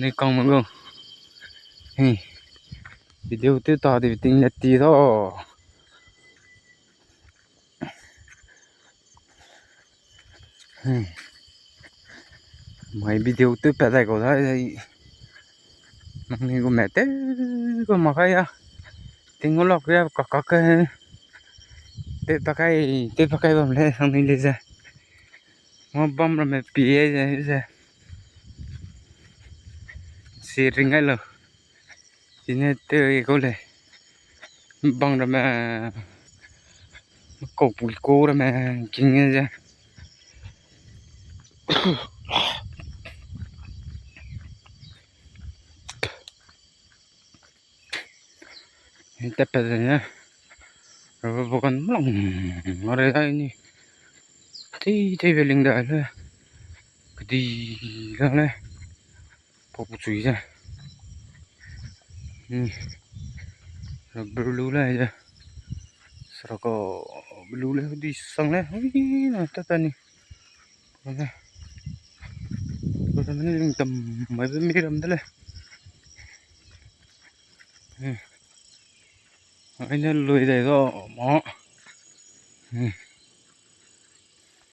ໃນກ້ອງມັນເບິ່ງ ນີ້ ວິດີໂອຕື້ຕໍ່ທີ່ຕິງເນັດຕີໂຕ ໄມວິດີໂອຕື້ແປໄດ້ກໍໄດ້ ມັນນີ້ກໍແມ່ເຕັ້ກໍມາໄຄອະ ຕິງກໍລັອກແລ້ວກໍກໍເກີ ເຕະປາໄກ ເຕະປາໄກບຳແລທາງນີ້ເລີຍຊະ ມາບຳລະແມ່ປີເອເຊ ເຊຣິງໄງເລີ ຊິເນເຕີກໍເລີ ບັງລະແມ່ ກົບໂກລະແມ່ກິນເງຍ ເຮັດແຕ່ໄປເລີຍນະ ເຮົາບໍ່ກັນມອງ ອະໄລໄດ້ນີ້ ທີ່ ທີ່ເວລິງໄດ້ເລີຍ ກະດີແລ້ວແຫຼະ ພວກຜູ້ຊ່ວຍຈ້ະ ນີ້ ເຮົາບໍ່ຮູ້ແລ້ວຈ້ະ ສະລະກໍບໍ່ຮູ້ແລ້ວດີສັງແລ້ວ ເຮີ້ຍ ນະ ຕາຕານີ້ ເບິ່ງນະ ເບິ່ງນະ ມັນດຳ ມັນມີດຳເດ້ ເອີ ໄອ້ນັ້ນລຸຍໄດ້ກໍເໝາະ ເອີ